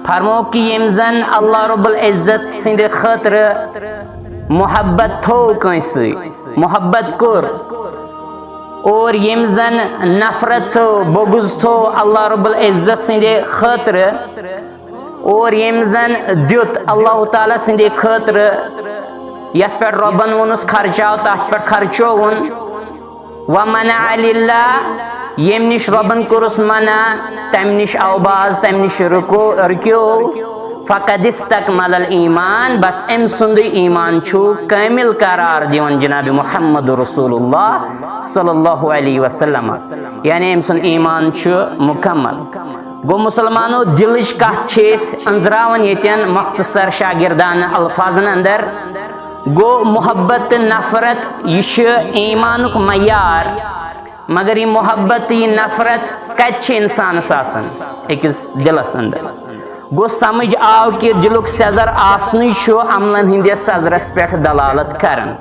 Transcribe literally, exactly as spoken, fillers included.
فرموو کہ ییٚمۍ زن اللہ رب العزت سٕنٛدِ خٲطرٕ محبت تھوو کٲنٛسہِ سۭتۍ، محبت کوٚر، اور ییٚمۍ زن نفرت تھوو، بغض تھوو اللہ رب العزت سٕنٛدِ خٲطرٕ، اور ییٚمۍ زن دیُت اللہ تعالیٰ سٕنٛدِ خٲطرٕ، یتھ پٮ۪ٹھ رۄبن ووٚنُس خرچاو، تتھ پٮ۪ٹھ خرچووُن، ومنع للہ، ییٚمہِ نِش رۄبن کوٚرُس منع، تمہِ نِش آو باز، تمہِ نِش رُکو، رُکیو، فقد استکمل الایمان، بس أمۍ سُنٛدُے ایمان چھُ کٲمل قرار دِوان جناب محمد رسول اللہ صلی اللہ علیہ وسلم، یعنی أمۍ سُنٛد ایمان چھُ مکمل۔ گوٚو مسلمانو، دلٕچ کتھ چھِ أسۍ أنٛزراوان ییٚتٮ۪ن مختصر شاگردانہٕ الفاظن اندر۔ گوٚو محبت تہٕ نفرت یہِ چھُ ایمانُک معیار، مگر یہِ محبت تہٕ یہِ نفرت کتہِ چھِ انسانس آسان؟ أکِس دلس اندر۔ گوٚو سمجھ آو کہ دلُک سیزر آسنُے چھُ عملن ہٕنٛدِس سیزرس پٮ۪ٹھ دلالت کران۔